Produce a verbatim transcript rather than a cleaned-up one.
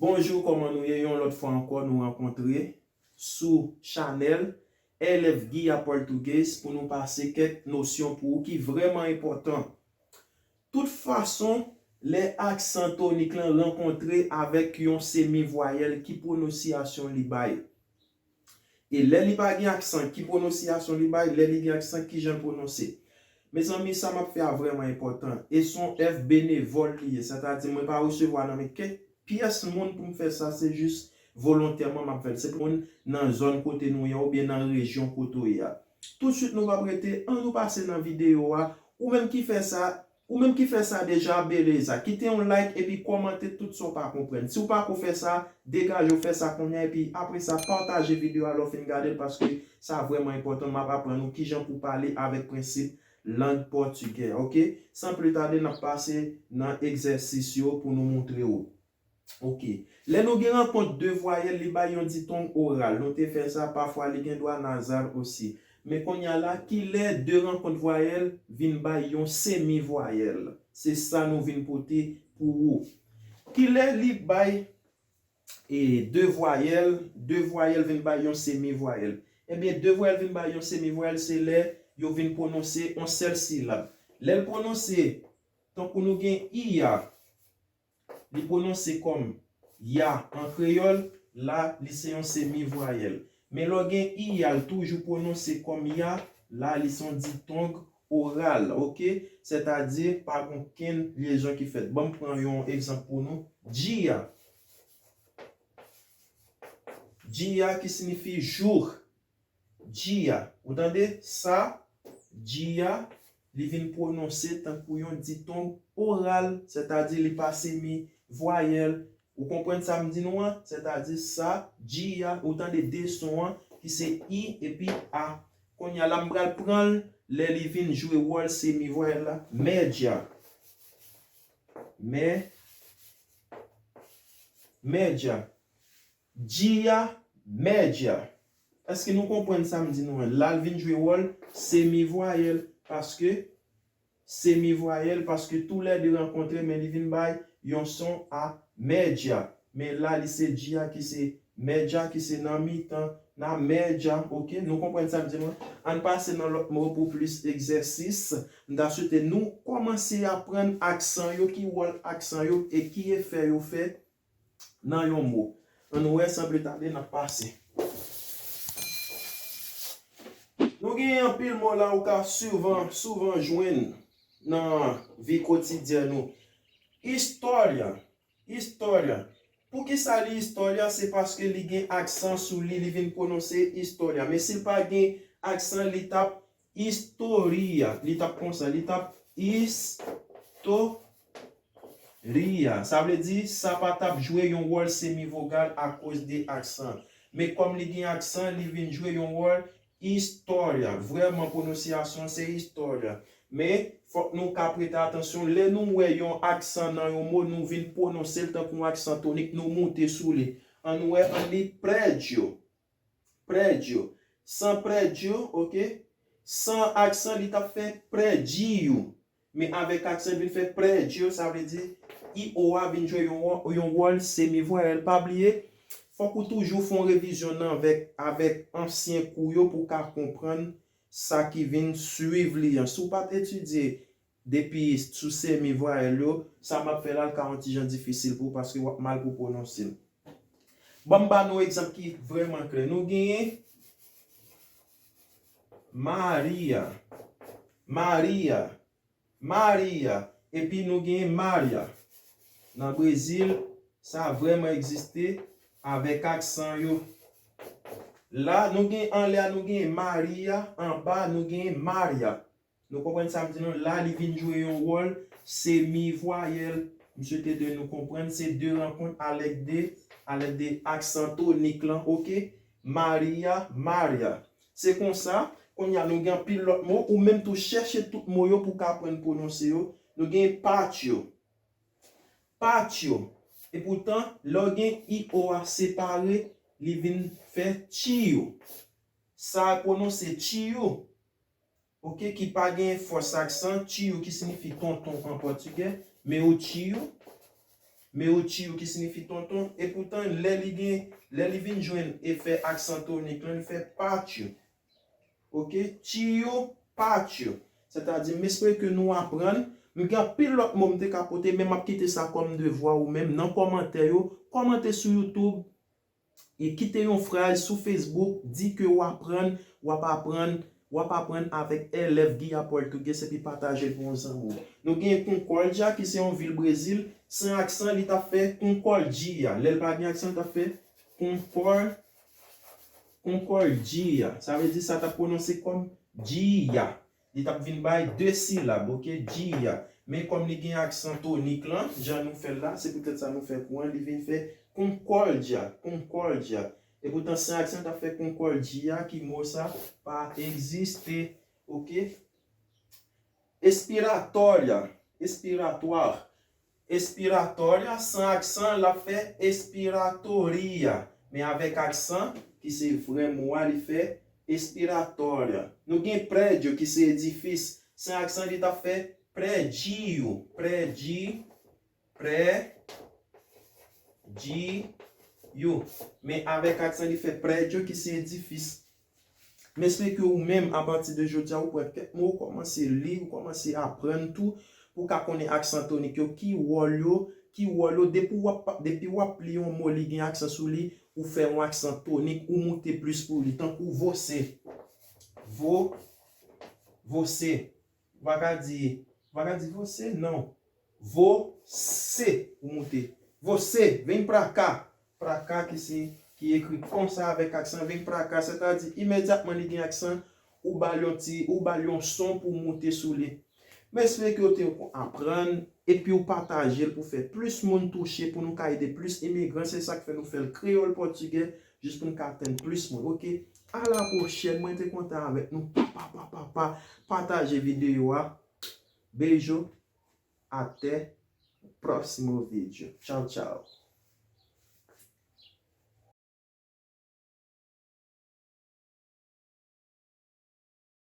Bonjou, kòman nou ye? Yon lòt fwa ankò, nou rankontre sou chanèl L F Guia Português pou nou pase kèk nosyon pou ou ki vrèman enpòtan. Tout fason, lè aksan tonik lan rankontre avèk yon semi vwayèl, ki pwononsyasyon li bay? E lè li pa gen aksan, ki pwononsyasyon li bay? Lè li gen aksan, ki jan l pwononse? Mezanmi, sa m ap fè a vrèman enpòtan. E se yon èv benevòl li ye. Sètadi, mwen pa resevwa nan men kèk pyès moun pou m fè sa. Se jis volontèman m ap fè l. Se pou moun nan zòn kote nou ye a oubyen nan rejyon kote w ye a. Tousuit, nou p ap rete, ann nou pase nan videyo a. Ou menm ki fè sa, Ou menm ki fè sa deja, beleza, kite yon like epi kòmante tout sa w pa konprann. Si w pa ko fè sa, degaje w fè sa kounye a, epi apre sa, pataje videyo a lè w fin gade l, paske sa vrèman enpòtan. M ap aprann ou kijan pou pale avèk prensip lang pòtigè, oke? San pli tade, n ap pase nan egzèsis yo pou nou montre w. Oke. Lè nou gen rankont de vwayèl, li bay yon ditong oral. Nou te fè sa, pafwa li gen dwa nazal osi. Men kounye a la, ki lè de rankont vwayèl vin bay yon semi vwayèl? Se sa nou vin pote pou ou. Ki lè li bay, e, de vwayèl, de vwayèl vin bay yon semi vwayèl? Ebyen, de vwayèl vin bay yon semi vwayèl, se lè yo vin pwononse yon sèl silab. Lè l pwononse, tankou nou gen i a, li pwononse kòm ya an kreyòl, la, li se yon semi vwayèl. Men lè w gen i a, l toujou pwononse kòm ya, la, li se yon ditong oral, oke? Sètadi, pa gen okenn lyezon ki fèt. Ban m pran yon egzanp pou nou. Dia. Dia ki siyifi jou. Dia. Ou tande? Sa, dia, li vin pwononse tankou yon ditong oral, sètadi li pa semi vwayèl. Ou konprann sa m di nou an? Sètadi sa, dia, ou tande de son an, ki se i epi a. Kounye a la, m pral pran l lè li vin jwe wòl semi vwayèl la. Média. Mé, média. Dia, média. Èske nou konprann sa m di nou an? La, l vin jwe wòl semi vwayèl, paske semi vwayèl, paske toulède rankontre, men li vin bay yon son a média. Men la, li se dia ki se média, ki se nan mitan, na média, oke? Nou konprann sa m di nou an? Ann pase nan lòt mo pou plis egzèsis. M ta swete nou kòmanse aprann aksan yo, ki wòl aksan yo e ki efè yo fè nan yon mo. Ann wè, san pli tade, n ap pase. Nou gen anpil mo la ou ka souvan, souvan jwenn nan vi kotidyèn nou. História, história. Poukisa li história? Se paske li gen aksan sou li, li vin pwononse história. Men si l pa gen aksan, li t ap historia. Li t ap konsa, li t ap histo-, ria. Sa vle di, sa pa t ap jwe yon wòl semi vogal akoz de aksan. Men kòm li gen aksan, li vin jwe yon wòl história. Vrèman, pwononsyasyon se história. Men, fòk nou ka prete atansyon. Lè nou wè yon aksan nan yon mo, nou vin pwononse l tankou yon aksan tonik, nou moute sou li. Ann wè, ann li prédio. Prédio. San prédio, oke? San aksan, li t ap fè prédio. Men avèk aksan, li vin fè prédio, sa vle di i o a vin jwe yon wò-, yon wòl semi vwayèl. Pa bliye, fòk ou toujou fè yon revizyon nan avèk, avèk ansyen kou yo pou w ka konprann sa ki vin swiv li an. Si w pa t etidye depi sou semi vwayèl yo, sa m ap fè la, l ka yon ti jan difisil pou ou paske w ap mal pou pwononse l. Ban m ba nou egzanp ki vrèman klè. Nou genyen Maria. Maria. Maria. Epi nou genyen Maria. Nan Brezil, sa vrèman egziste avèk aksan yo. La, nou gen anlè a, nou genyen Maria, anba, nou genyen Maria. Nou konprann sa m di nou? La, li vin jwe yon wòl semi vwayèl. M swete de nou konprann, se de rankont alèk de, alèk de aksan tonik lan, oke? Maria, Maria. Se konsa, kounye a nou gen anpil lòt mo, ou menm tou chèche tout mo yo pou w ka aprann pwononse yo. Nou gen patio. Patio. Epoutan, lè w gen i o a separe, li vin fè tio. Sa pwononse tio. Oke, ki pa gen fòs aksan, tio ki siyifi tonton an pòtigè, meu tio, Meu tio ki siyifi tonton. Epoutan, lè li gen, lè li vin jwenn efè aksan tonik lan, li fè patio. Ok? Tio, patio. Sètadi, m espere ke nou aprann. M gen anpil lòt mo m te ka pote, men m ap kite sa kòm devwa ou menm nan kòmantè yo. Kòmante sou YouTube. E kite yon fraz sou Facebook, di ke w aprann, w ap aprann, w ap aprann avèk elèv Guia Português epi pataje l pou yon zanmi w. Nou gen Concórdia, ki se yon vil Brezil, san aksan, li t ap fè Concórdia. Lè l pa gen aksan, li t ap fè Concór, Concórdia. Sa vle di sa t ap pwononse kòm dia. Li t ap vin bay de silab, ok? Dia. Men kòm li gen aksan tonik lan, jan nou fè l la, se poutèt sa nou fè kou an, li vin fè Concórdia, Concórdia. Epoutan, san aksan t ap fè Concórdia, ki mo sa pa egziste, ok? Expiratória, expiratoire. Expiratória, san aksan, l ap fè expiratoria. Men avèk aksan, ki se vrè mo a, li fè expiratória. Nou gen prédio, ki se edifis. San aksan, li t ap fè prédio, prédio, prédio. Men avèk aksan, li fè prédio, ki se edifis. M espere ke ou menm, apati de jodi a, ou pran kèk mo, ou kòmanse li, ou kòmanse aprann tou, pou w ka konnen aksan tonik yo, ki wòl yo, ki wòl yo, depi w ap, depi w ap li yon mo, li gen aksan sou li, ou fè yon aksan tonik, ou moute plis pou li, tankou você. Vo, você. Ou pa ka di, ou pa ka di você, non. Você, ou moute. Você, vem pra cá. Pra cá, ki se, ki ekri konsa avèk aksan, vem pra cá, sètadi imedyatman li gen aksan, ou ba l yon ti, ou ba l yon son pou moute sou li. M espere ke w te aprann, epi w pataje l pou fè plis moun touche, pou nou ka ede plis imigran. Se sa k fè nou fè l kreyòl pòtigè, jis pou n ka atenn plis moun, ok? A la pwochèn, mwen te kontan avèk nou. Pa, pa, pa, pa, pa. Pataje videyo a. Beijo. Até próximo vídeo. Tchau, tchau.